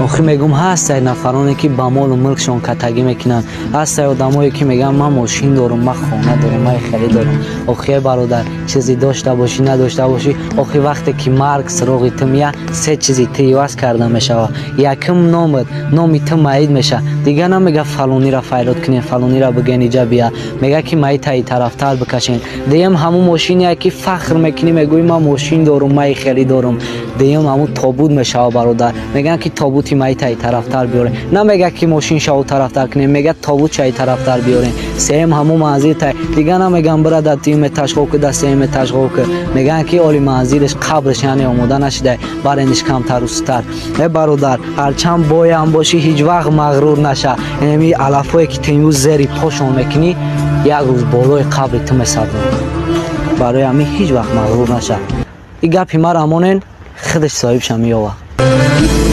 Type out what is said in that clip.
Охи мегум, ҳастай нафароне, ки ба молу мулкшон катагӣ мекунанд. Ҳастай одамое, ки мегӯянд: «Ман мошин дорум, ман хона дорум, ман хеле дорум». Охи, бародар, чизе дошта бошӣ, надошта бошӣ, охи вақте ки марг суроғи ту мея, се чизи ту иваз карда мешавад. Якум, номат, номи ту маид меша. Дигар намега фалонира файрод кунем, фалонира бигӯен иҷа бия. Мега, ки маита и тарафтар бикашен. Дуюм, ҳамун мошине, ки фахр мекунӣ, мегӯӣ: «Ман мошин дорум, ман хеле дорум». Дуюм, ҳамун тобут мешава, бародар. Мегӯянд, ки тобути маита и тарафтар биёрем. Намега, ки мошин шаву тарафтар кунем, мега тобут ша и тарафтар биёрем. Сеюм, ҳамун манзил тай. Дигар намеган бира дар дуюм этаж хоб ки, дар сеюм этаж хоб ки. Мегӯянд, ки оли манзилаш, қабраш, яъне, омода нашида, барениш камтар устар. Э бародар, ҳарчанд боям бошӣ, ҳеҷ вақт мағрур наша. Инами алафое, ки ту имрӯз зери пошон мекунӣ, як рӯз болои қабри ту месабзанд. Барои ҳамин ҳеҷ вақт мағрур наша. И гапи мара монен, худаш соҳибша меёвад.